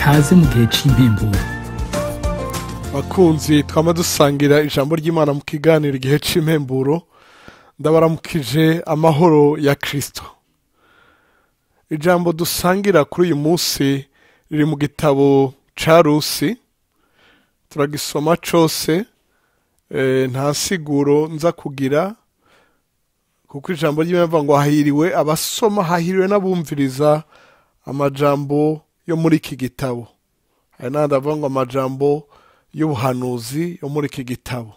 Kaze mu gihe c'impemburo. Bakunzi twama dusangira ijambo ry'Imana mu kiganiro igihe c'impemburo, ndabaramukije amahoro ya Kristo. Ijambo dusangira kuri uyu munsi riri mu gitabo ca Rusi, turagisoma cose, nta siguro nza kugira, kuko ijambo ry'Imana rivuga ngo hahiriwe abasoma, hahiriwe n'abumviriza amajambo yo muri iki gitabo. Hari n'ahandi avuga ngo amajambo y'ubuhanuzi yo muri iki gitabo.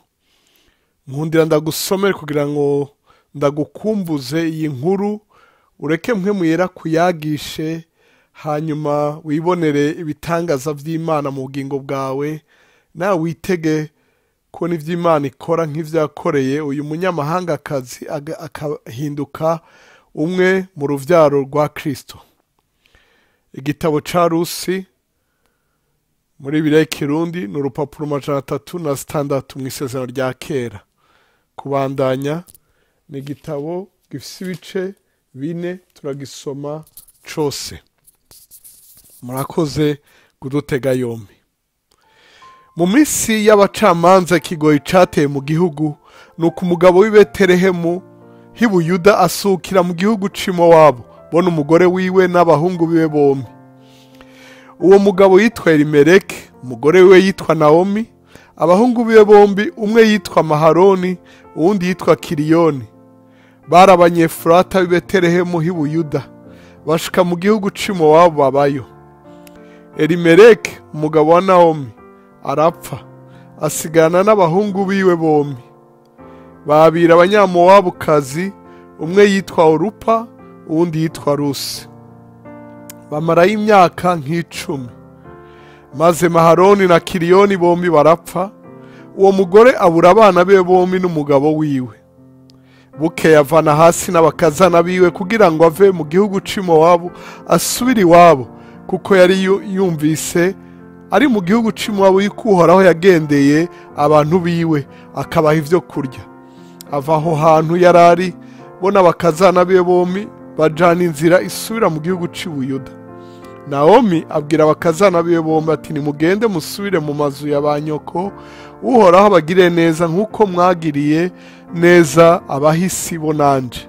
Nkundira ndagusomere kugira ngo ndagukumbuze iyi nkuru, ureke mwe mwera kuyagishe, hanyuma wibonere ibitangaza vy'Imana mu bugingo bwawe, nawe witege ko n'ivy'Imana ikora nk'ivyakoreye uyu munyamahangakazi akahinduka umwe mu ruvyaro rwa Kristo. Igitabo ca Rusi muri Bibiliya y'iKirundi ni urupapuro 306 mw'isezerano rya kera. Kubandanya ni igitabo gifise ibice 4, turagisoma cose. Murakoze kudutega yombi. Mu minsi y'abacamanza ikigoyi cateye mu gihugu, nuko umugabo w'i Betelehemu h'i Buyuda asukira mu gihugu c'i Mowabu, bona umugore wiwe n'abahungu biwe bombi. Uwo mugabo yitwa Elimeleki, umugore wiwe yitwa Naomi, abahungu biwe bombi umwe yitwa Maharoni, uwundi yitwa Kiriyoni. Bari Abanyefurata b'i Betelehemu h'i Buyuda, bashika mu gihugu c'i Mowabu babayo. Elimeleki umugabo wa Naomi arapfa, asigana n'abahungu biwe bombi. Babira Abanyamowabukazi, umwe yitwa Orupa, uwundi yitwa Rusi. Bamarayo imyaka nk'10. Maze Maharoni na Kiriyoni bombi barapfa. Uwo mugore abura abana be bombi n'umugabo wiwe. Bukeye avana hasi n'abakazana biwe kugira ngo ave mu gihugu c'i Mowabu asubire iwabo, kuko yari yumvise ari mu gihugu c'i Mowabu yuko Uhoraho yagendeye abantu biwe akabaha ivyo kurya. Ava aho hantu yarari, bo n'abakazana biwe bombi bajana inzira isubira mu gihugu c'i Buyuda. Naomi abwira abakazana biwe bombi ati nimugende musubire mu mazu ya ba nyoko, Uhoraho abagirire neza nk'uko mwagiriye neza abahisi bo nanje.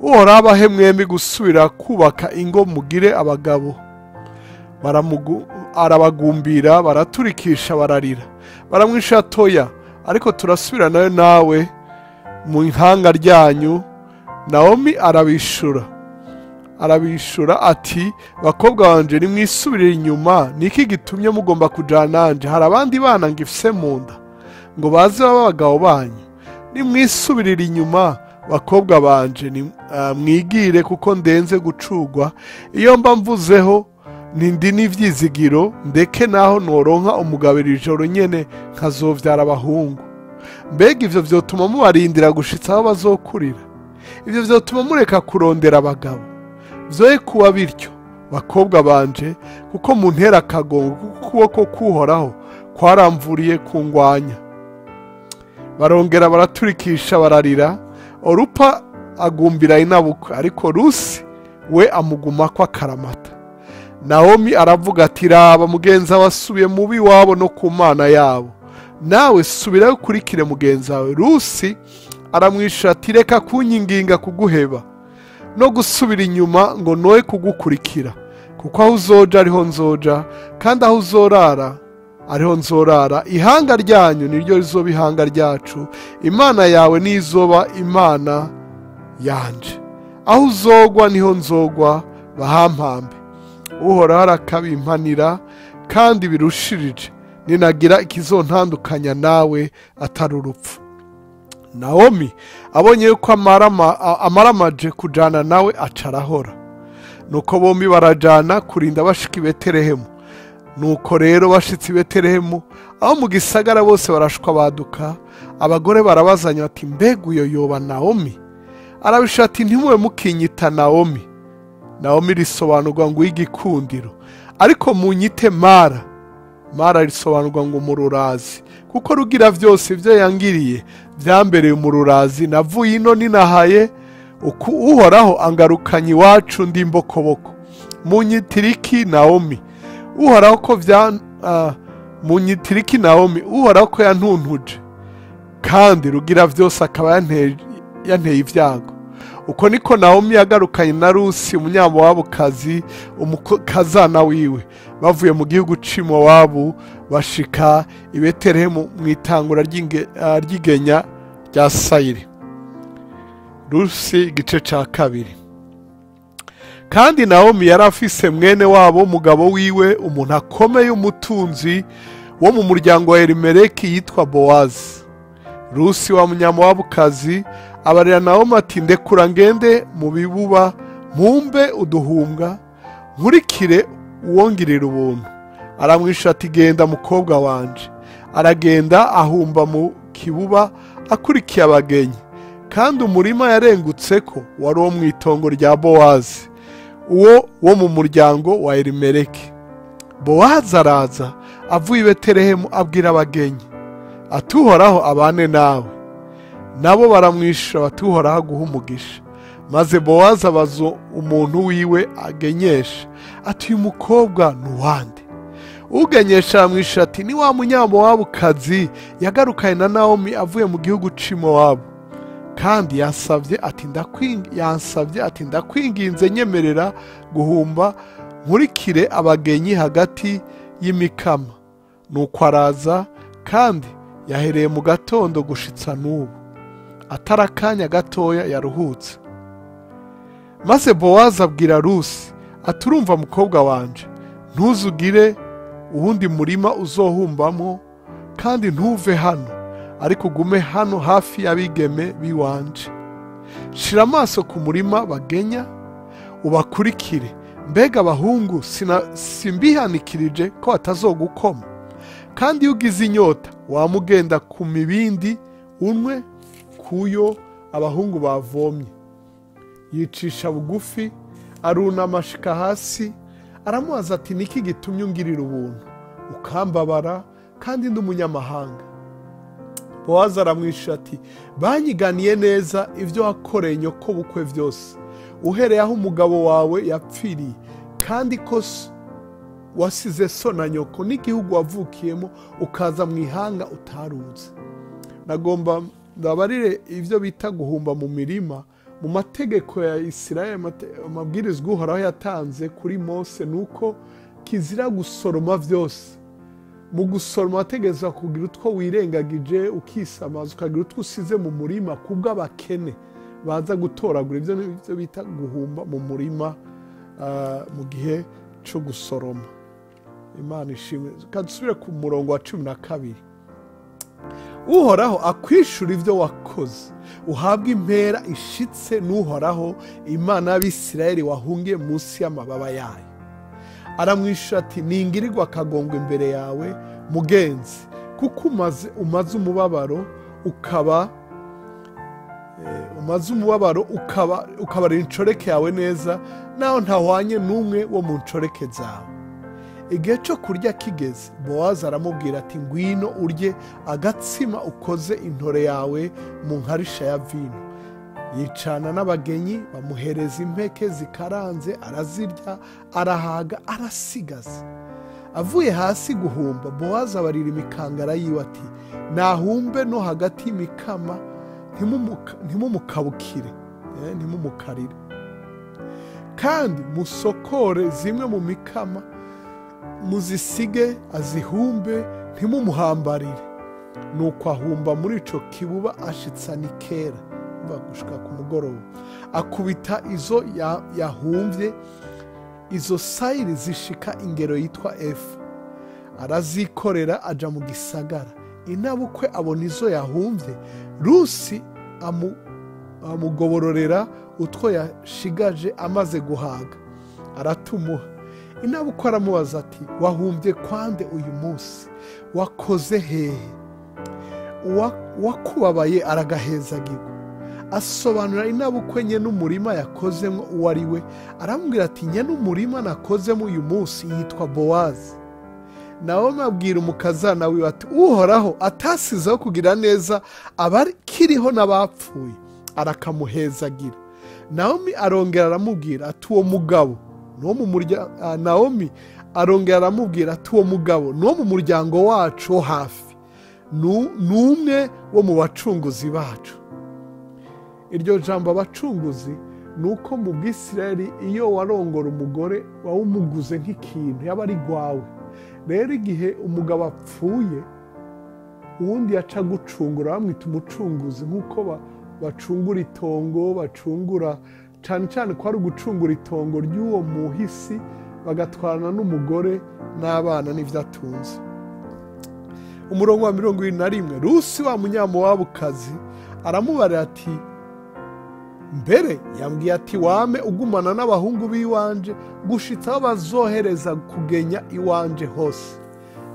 Uhoraho abahe mwembi gusubira kubaka ingo mugire abagabo. Arabagumbira, baraturikisha, bararira. Baramwisha toya, ariko turasubira nayo nawe mu ihanga ryanyu. Naomi arabishura. Arabishura ati bakobwa banje nimwisubirire inyuma, niki gitumye mugomba kujana nanje? Hari abandi bana ngifise mu nda ngo baze babe abagabo banyu. Nimwisubirire inyuma bakobwa banje, mwigire kuko ndenze gucugwa. Iyo mba mvuzeho nindi n'ivyizigiro, ndeke naho noronka umugabo ijoro nyene nkazovyara abahungu. Mbega ivyo vyotuma mubarindira gushitsa aho bazokurira? Ivyo vyotuma mureka kurondera abagabo? Vyoye kuba bityo bakobwa banje, kuko muntera akagongo, kuko ukuboko k'Uhoraho kwaramvuriye kungwanya. Barongera baraturikisha bararira. Orupa agumbira inabukwe, ariko Rusi we amugumako akaramata. Naomi aravuga ati raba mugenzi wawe asubiye mubi wabo no ku mana yabo, nawe subirayo ukurikire mugenzi wawe. Rusi aramwishura ati reka kunyinginga kuguheba no gusubira inyuma ngo noye kugukurikira, kuko aho uzoja ariho nzoja, kandi aho uzorara ariho nzorara. Ihanga ryanyu niryo rizoba ihanga ryacu, Imana yawe nizoba Imana yanje. Aho uzogwa niho nzogwa, bahampambe. Uhoraho arakabimpanira kandi birushirije, ninagira ikizontandukanya nawe atari urupfu. Naomi abonye yuko amaramaje kujana nawe acarahora. Nuko bombi barajana kurinda bashika i Betelehemu. Nuko rero bashitse i Betelehemu, aho mu gisagara bose barashwa baduka. Abagore barabazanya bati mbega uyo yoba Naomi? Arabisha ati ntimube mukinyita Naomi. Naomi risobanurwa ngo igikundiro, ariko munyite Mara. Mara risobanurwa ngo umururazi, kuko rugira vyose ivyo yangiriye vyambereye umururazi. Navuye ino ninahaye, uku Uhoraho angarukanye iwacu ndi imbokoboko. Munyitiriki Naomi? Uhoraho ko vya munyitira iki Nawomi? Uhoraho ko yantuntuje, kandi Rugira vyose akaba yanteye ibyago. Uko niko Nawomi yagarukanye na Rusi umunyamowabukazi, umukazana wiwe, bavuye mu gihugu c'Imowabu bashika i Betelehemu mu itangura ry'igenya rya sayiri. Rusi igice ca 2. Kandi Nawomi yari afise mwene wabo umugabo wiwe, umuntu akomeye umutunzi wo mu muryango wa Elimeleki yitwa Bowazi. Rusi wa munyamowabukazi abarira Nawomi ati: ndekura ngende mu bibuba mpumbe uduhumbwa, nkurikire uwongirira ubuntu. Aramwisha ati: genda mukobwa wanje. Aragenda ahumba mu kibuba akurikiye abagenyi. Kandi umurima yarengutseko wari uwo mw'itongo rya Bowazi, uwo wo mu muryango wa Elimeleki. Bowazi araza avuye i Betelehemu abwira abagenyi ati: Uhoraho abane nawe. Nabo baramwisha bati: Uhoraho aguhe umugisha. Maze Bowazi abaza umuntu wiwe agenyesha ati: uyu mukobwa ni uwande? Ugenyesha aramwisha ati: ni wa munyamowabukazi yagarukanye na Nawomi avuye mu gihugu c'Imowabu. Kandi yansabye ati ndakwinginze nyemerera guhumba nkurikire abagenyi hagati y'imikama. Nuko araza, kandi yahereye mu gatondo gushitsa n'ubu, atari akanya gatoya yaruhutse. Maze Bowazi abwira Rusi ati: urumva mukobwa wanje, ntuzugire uwundi murima uzohumbamo, kandi ntuve hano, ariko ugume hano hafi y'abigeme biwanje. Shira amaso ku murima bagenya ubakurikire. Mbega abahungu simbihanikirije ko batazogukoma? Kandi iyo ugize inyota wamugenda ku mibindi unwe kuyo abahungu bavomye. Yicisha bugufi arunama ashika hasi, aramubaza ati: niki gitumye ungirira ubuntu ukambabara kandi ndi umunyamahanga? Bowazi aramwisha ati: banyiganiye neza ibyo wakoreye nyoko bukwe vyose, uhereye aho umugabo wawe yapfiriye, kandi ko wasize so na nyoko n'igihugu wavukiyemo ukaza mu ihanga utaruzi. Nagomba ndabarire ivyo bita guhumba mu mirima. Mu mategeko ya Isirayeli, amabwirizwa Uhoraho yatanze kuri Mose nuko kizira gusoroma vyose. Mu gusoroma wategerezwa kugira utwo wirengagije ukisamaza, ukagira utwo usize mu murima kubw'abakene baza gutoragura. Ivyo nivyo bita guhumba mu murima mu gihe co gusoroma. Imana ishimwe. Kadusubire ku murongo wa 12. Uhoraho akwishura ivyo wakoze, uhabwe impera ishitse n'Uhoraho Imana y'Abisirayeli wahungiye munsi y'amababa yayo. Aramwisha ati: ningirirwa akagongwe imbere yawe mugenzi, kuko umaze umubabaro ukaba ukabarira incoreke yawe neza, naho ntahwanye n'umwe wo mu ncoreke zawe. Igihe cyo kurya kigeze, Bowazi aramubwira ati: ngwino urye agatsima ukoze intore yawe mu nkarisha ya vino. Yicana n'abagenyi bamuhereza impeke zikaranze, arazirya, arahaga, arasigaza. Avuye hasi guhumba, Bowazi abarira imikangara yiwe ati: nahumbe no hagati y'imikama, ntimumukabukire, ntimumukarire, kandi musokore zimwe mu mikama muzisige azihumbe, ntimumuhambarire. Nuko ahumba muri ico kibuba ashitsa nikera gushika ku mugoroba, akubita izo yahumvye, izo sayiri zishika ingero yitwa efa, arazikorera aja mu gisagara. Inabukwe abona izo yahumvye, Rusi amugobororera utwo yashigaje amaze guhaga, aratumuha. Inabukwe aramubaza ati: wahumbye kwande uyu munsi? Wakoze hehe? Wakubabaye aragahezagirwa. Asobanura inabukwe nye n'umurima yakozemo uwo ari we, aramubwira ati: nye n'umurima nakozemo uyu munsi yitwa Bowazi. Nawomi abwira umukazana wiwe ati: Uhoraho atasizeho kugira neza abakiriho n'abapfuye, arakamuhezagira. Nawomi arongera aramubwira ati: uwo mugabo Nawomi Arongera aramubwira ati uwo mugabo ni uwo mu muryango wacu wo hafi, ni umwe wo mu bacunguzi bacu. Iryo jambo abacunguzi ni uko mu Bwisirayeli iyo warongora umugore wawumuguze nk'ikintu yaba ari gwawe. Rero igihe umugabo apfuye uwundi yaca gucungura, bamwita umucunguzi, nk'uko bacungura itongo, bacungura cyane cyane ko ari ugucungura itongo ry'uwo muhisi, bagatwarana n'umugore n'abana n'ibyo atunze. Umurongo wa 71, Rusi wa Munyamowabukazi aramubarira ati mbere yambwiye ati wame ugumana n'abahungu b'iwanje gushitsa aho bazohereza kugenya iwanje hose.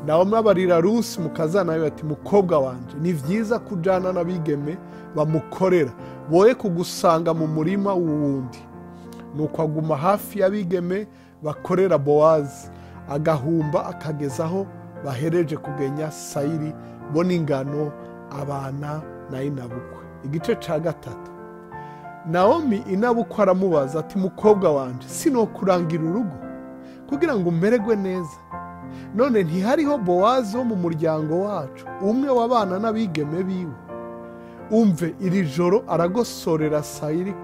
Nawomi abarira Rusi mukazana we ati mukobwa wanje, ni vyiza kujana n'abigeme bamukorera, boye kugusanga mu murima w'uwundi. Nuko aguma hafi y'abigeme bakorera Bowazi, agahumba akagezaho bahereje kugenya sayiri bo n'ingano, abana na inabukwe. Igice ca 3. Nawomi inabukwe aramubaza ati mukobwa wanje, sinokurangira urugo kugira ngo umererwe neza? None ntihariho Bowazi wo mu muryango wacu, umwe w'abana n'abigeme biwe? Umve, iri joro aragosorera sayiri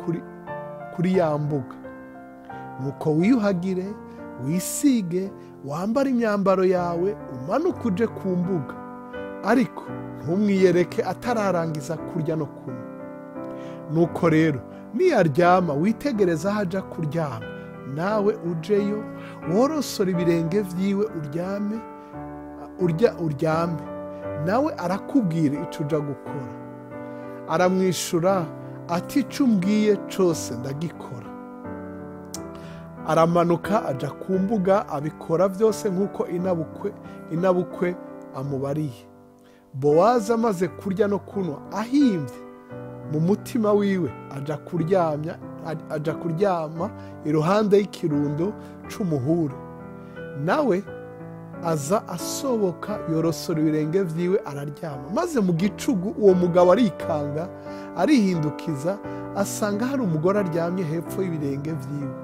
kuri ya mbuga. Nuko wiyuhagire, wisige, wambare imyambaro yawe, umanuke uje ku mbuga, ariko ntumwiyereke atararangiza kurya no kunywa. Nuko rero niyaryama witegereza aho aja kuryama, nawe ujeyo worosora ibirenge vyiwe uryame, uryame, nawe arakubwira ico uja gukora. Aramwishura ati ico umbwiye cose ndagikora. Aramanuka aja ku mbuga, abikora vyose nk'uko inabukwe amubariye. Bowazi amaze kurya no kunywa, ahimvye mu mutima wiwe, aja kuryama iruhande y'ikirundo c'umuhuru. Nawe aza asoboka yorosora ibirenge vyiwe araryama. Maze mu gicugu uwo mugabo arikanga, arihindukiza, asanga hari umugore aryamye hepfo y'ibirenge vyiwe.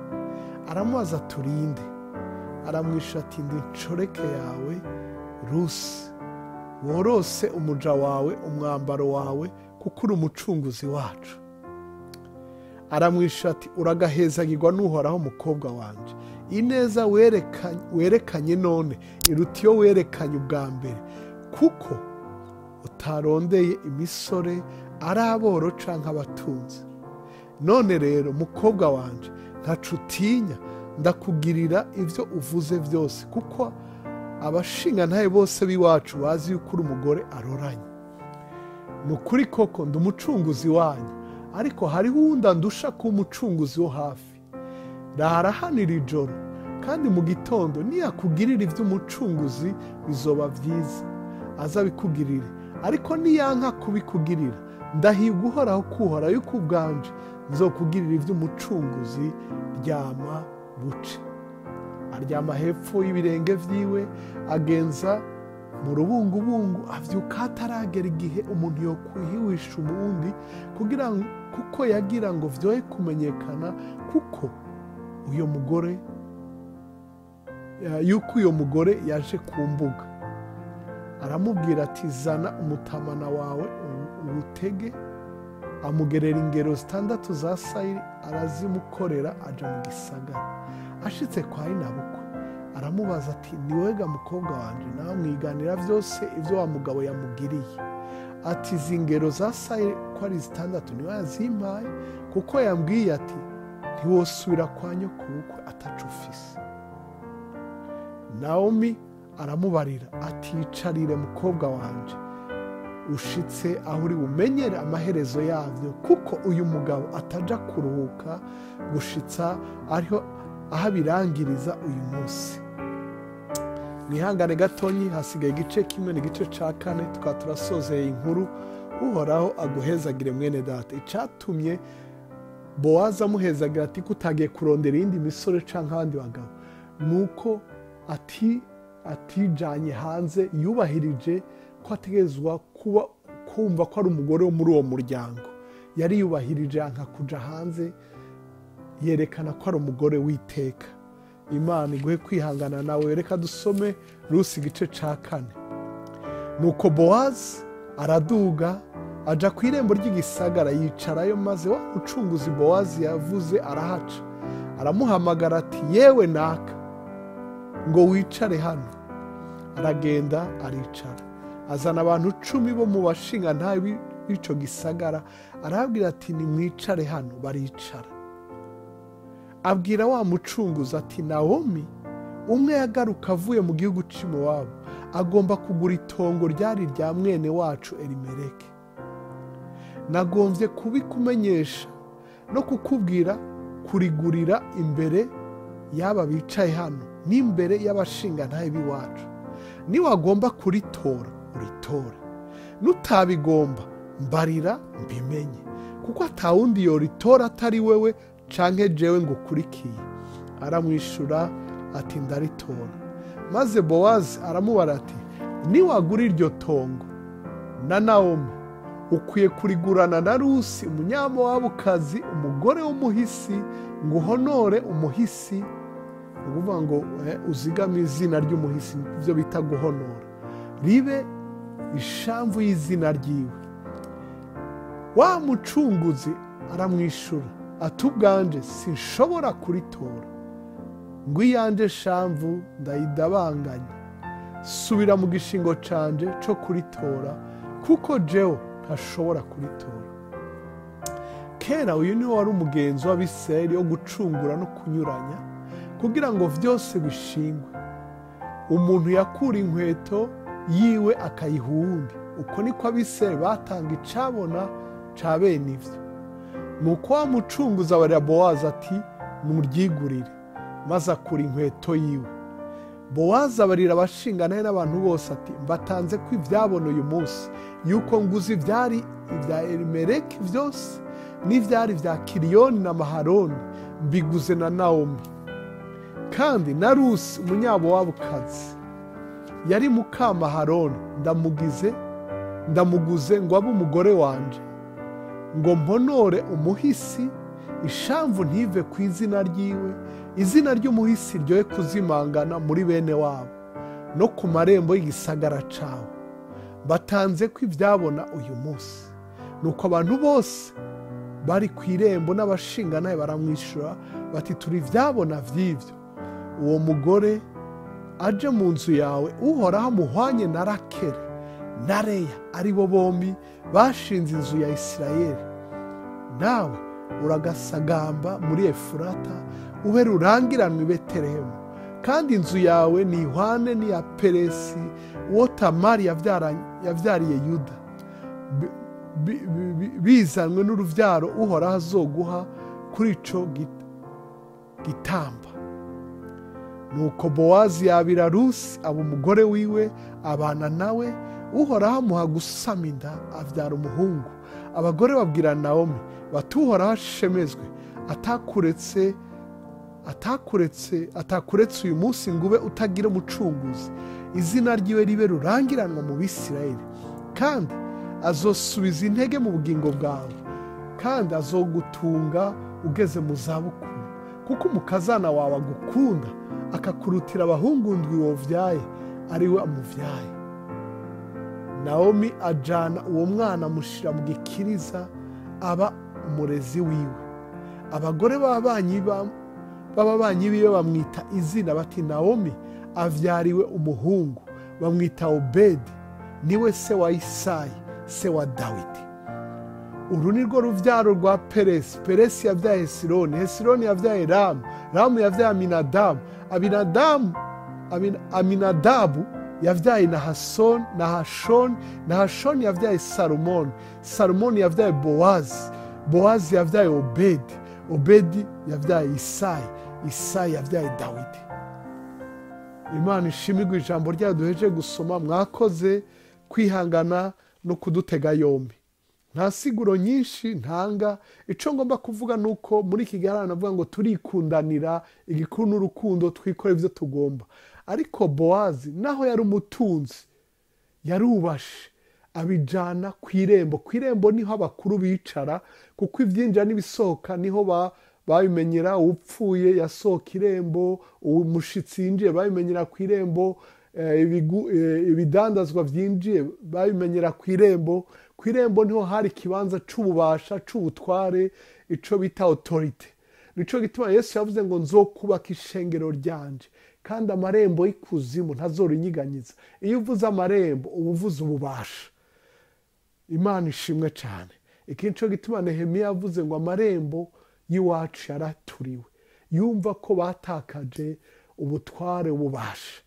Aramubaza turinde? Aramwisha ati ndi inshoreke yawe Rusi, worose umuja wawe umwambaro wawe, kuko uri umucunguzi wacu. Aramwisha ati uragahezagirwa n'Uhoraho mukobwa wanje, ineza werekanye none iruta iyo werekanye ubwa mbere, kuko utarondeye imisore ari aboro canke abatunzi. None rero mukobwa wanje, ntaco utinya, ndakugirira ivyo uvuze vyose, kuko abashingantahe bose b'iwacu bazi yuko uri umugore aroranye. Ni ukuri koko ndi umucunguzi wanyu, ariko hariho uwundi andusha kuba umucunguzi wo hafi. Rara hano iri joro, kandi mu gitondo niyakugirira ivy'umucunguzi bizoba vyiza, azabikugirire. Ariko niyanka kubikugirira, ndahiga Uhoraho kuhora yuko ubwanje nzokugirira ivy'umucunguzi. Ryama buce. Aryama hepfo y'ibirenge vyiwe, agenza mu rubungubungu, avyuka ataragera igihe umuntu yokwihiwisha umundi, kugira kuko yagira ngo vyoye kumenyekana kuko uyo mugore yuko uyo mugore yaje ku mbuga. Aramubwira ati zana umutamana wawe uwutege. Amugerera ingero 6 za sayiri, arazimukorera, aja mu gisagara. Ashitse kwa inabukwe aramubaza ati ni wega mukobwa wanje? Nawe mwiganira vyose ivyo wa mugabo yamugiriye. Ati izi ngero za sayiri ko ari 6 niwe yazimpaye, kuko yambwiye ati ntiwosubira kwa nyokubukwe ataco ufise. Nawomi aramubarira ati yicarire mukobwa wanje, ushitse aho uri bumenyere amaherezo yavyo, kuko uyu mugabo ataja kuruhuka gushitsa ariho aho abirangiriza uyu munsi. Mwihangane gatonyi, hasigaye igice kimwe n'igice ca 4, tukaba turasozeye inkuru. Uhoraho aguhezagire mwene data. Icatumye Bowazi amuhezagira ati kutagiye kurondera iyindi misore canke abandi bagabo, nuko atijanye hanze, yubahirije ko ategerezwa kuba kumva ko ari umugore wo muri uwo muryango. Yari yubahirije anka kuja hanze, yerekana ko ari umugore w'iteka. Imana iguhe kwihangana nawe. Reka dusome Rusi igice ca 4. Nuko Bowazi araduga aja ku irembo ry'igisagara yicarayo, maze wa mucunguzi Bowazi yavuze arahaca, aramuhamagara ati yewe naka, ngo wicare hano. Aragenda aricara, azana abantu 10 bo mu bashingantahe b'ico gisagara, arababwira ati nimwicare hano. Baricara. Abwira wa mucunguzi ati Nawomi umwe yagaruka avuye mu gihugu c'i Mowabu, agomba kugura itongo ryari rya mwene wacu Elimeleki. Nagombye kubikumenyesha no kukubwira kurigurira imbere y'aba bicaye hano n'imbere y'abashingantahe b'iwacu. Niwagomba kuritora uritore, nutabigomba mbarira mbimenye, kuko atawundi yoritora atari wewe canke jewe ngo ukurikiye. Aramwishura ati ndaritora. Maze Bowazi aramubara ati niwagura iryo tongo na Nawomi ukwiye kurigurana na Rusi umunyamowabukazi, umugore w'umuhisi, ngo uhonore umuhisi. Ukuvuga ngo uzigame izina ry'umuhisi, ibyo bita guhonora, ribe ishamvu y'izina ryiwe. Wa mucunguzi aramwishura ati ubwanje sinshobora kuritora, ngo iyanje shamvu ndayidabanganye, subira mu gishingo canje co kuritora, kuko jewe ntashobora kuritora. Kera uyu niwe wari umugenzo w'Abisirayeli wo gucungura no kunyuranya, kugira ngo vyose bishingwe. Umuntu yakura inkweto yiwe akayiha uwundi. Uko niko Abisirayeli batanga icabona ca bene ivyo. Nuko wa mucunguzi abarira Bowazi ati muryigurire, maze akura inkweto yiwe. Bowazi abarira abashingantahe n'abantu bose ati mbatanze ko ivyabona uyu munsi, yuko nguze ivyari ibya Elimeleki vyose n'ivyari vya Kiliyoni na Maharoni, mbiguze na Nawomi. Kandi na Rusi umunyamowabukazi yari muka Maharoni, ndamuguze ngo abe umugore wanje, ngo mponore umuhisi, ishamvu ntive ku izina ryiwe, izina ry'umuhisi ryoye kuzimangana muri bene wabo no ku marembo y'igisagara cawe. Batanze ko ivyabona uyu munsi. Nuko abantu bose bari ku irembo n'abashingantahe baramwishura bati turi ivyabona vy'ivyo. Uwo mugore aje mu nzu yawe, Uhoraho amuhwanye na Rakeli na Leya, ari bo bombi bashinze inzu ya Isirayeli. Nawe uragasagamba muri Efurata, ube rurangiranwa i Betelehemu, kandi inzu yawe ni ihwane n'iya Peresi uwo Tamari yavyariye Yuda, bizanwe n'uruvyaro Uhoraho azoguha kuri ico gitamba. Nuko Bowazi yabira Rusi aba umugore wiwe, abana nawe. Uhoraho amuha gusama inda, avyara umuhungu. Abagore babwira Nawomi bati Uhoraho ashemezwe, atakuretse uyu munsi ngo ube utagira umucunguzi, izina ryiwe ribe rurangiranwa mu Bisirayeli, kandi azosubiza intege mu bugingo bwawe, kandi azogutunga ugeze mu zabukuru, kuko umukazana wawe agukunda akakurutira abahungu ndwi wovyaye, ari we amuvyaye. Nawomi ajana uwo mwana amushira mu gikiriza, aba umurezi wiwe. Abagore b'ababanyi biwe bamwita izina bati Nawomi avyariwe umuhungu, bamwita Obedi, niwe se wa Isayi, se wa Dawidi. Uru ni rwo ruvyaro rwa Peresi. Peresi yavyaye Hesironi, Hesironi yavyaye Ramu, Ramu yavyaye Aminadabu, Aminadabu yavyaye Nahashoni, Nahashoni yavyaye Salumoni, Salumoni yavyaye Bowazi, Bowazi yavyaye Obedi, Obedi yavyaye Isayi, Isayi yavyaye Dawidi. Imana ishimirwe ijambo ryayo duheje gusoma. Mwakoze kwihangana no kudutega yombi. Nta siguro nyinshi ntanga. Ico ngomba kuvuga nuko muri iki gihe navuga ngo turikundanira, igikuru n'urukundo, twikora ivyo tugomba. Ariko Bowazi naho yari umutunzi, yarubashe abijana ku irembo. Ku irembo niho abakuru bicara, kuko ivyinjira n'ibisohoka niho Babimenyera upfuye yasohoka irembo, umushitsi yinjiye babimenyera ku irembo, ibidandazwa byinjiye babimenyera ku irembo. Ku irembo niho hari ikibanza c'ububasha, c'ubutware, ico bita autorité. Nico gituma Yesu yavuze ngo nzokubaka ishengero ryanje kandi amarembo y'ikuzimu ntazorinyiganyiza. Iyo uvuze amarembo uba uvuze ububasha. Imana ishimwe cyane. Iki nico gituma Nehemiya yavuze ngo amarembo y'iwacu yaraturiwe, yumva ko batakaje ubutware, ububasha.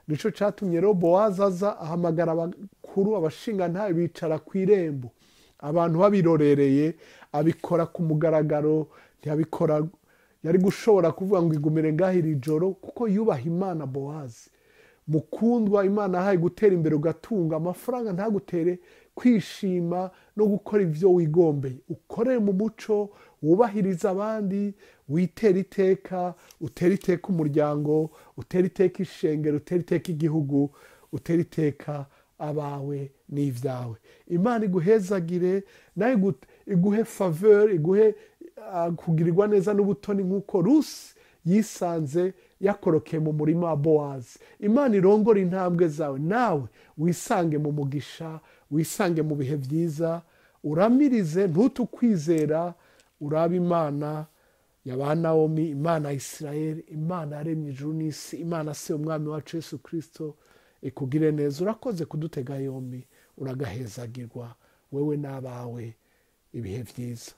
Nico cyatumye rero Bowazi aza ahamagara abakuru, abashingantahe, bicara ku irembo, abantu babirorereye, abikora ku mugaragaro, ntiyabikora. Yari gushobora kuvuga ngo igumire ngaho iri joro, kuko yubaha Imana. Bowazi mukundwa, Imana ahaye gutera imbere ugatunga amafaranga, ntagutere kwishima no gukora ibyo wigombeye. Ukorere mu muco, wubahirize abandi, witere iteka, utere iteka umuryango, utere iteka ishengero, utere iteka igihugu, utere iteka abawe n'ibyawe. Imana iguhezagire, nawe iguhe faveur, iguhe kugirirwa neza n'ubutoni nk'uko Rusi yisanze yakorokeye mu murima wa Bowazi. Imana irongora intambwe zawe, nawe wisange mu mugisha, wisange mu bihe byiza, uramirize ntutukwizera, urabe Imana ya ba Nawomi, Imana ya Isirayeli, Imana yaremye ijuru n'isi, Imana se umwami wacu Yesu Kristo ikugire neza. Urakoze kudutega yombi, uragahezagirwa wewe n'abawe ibihe byiza.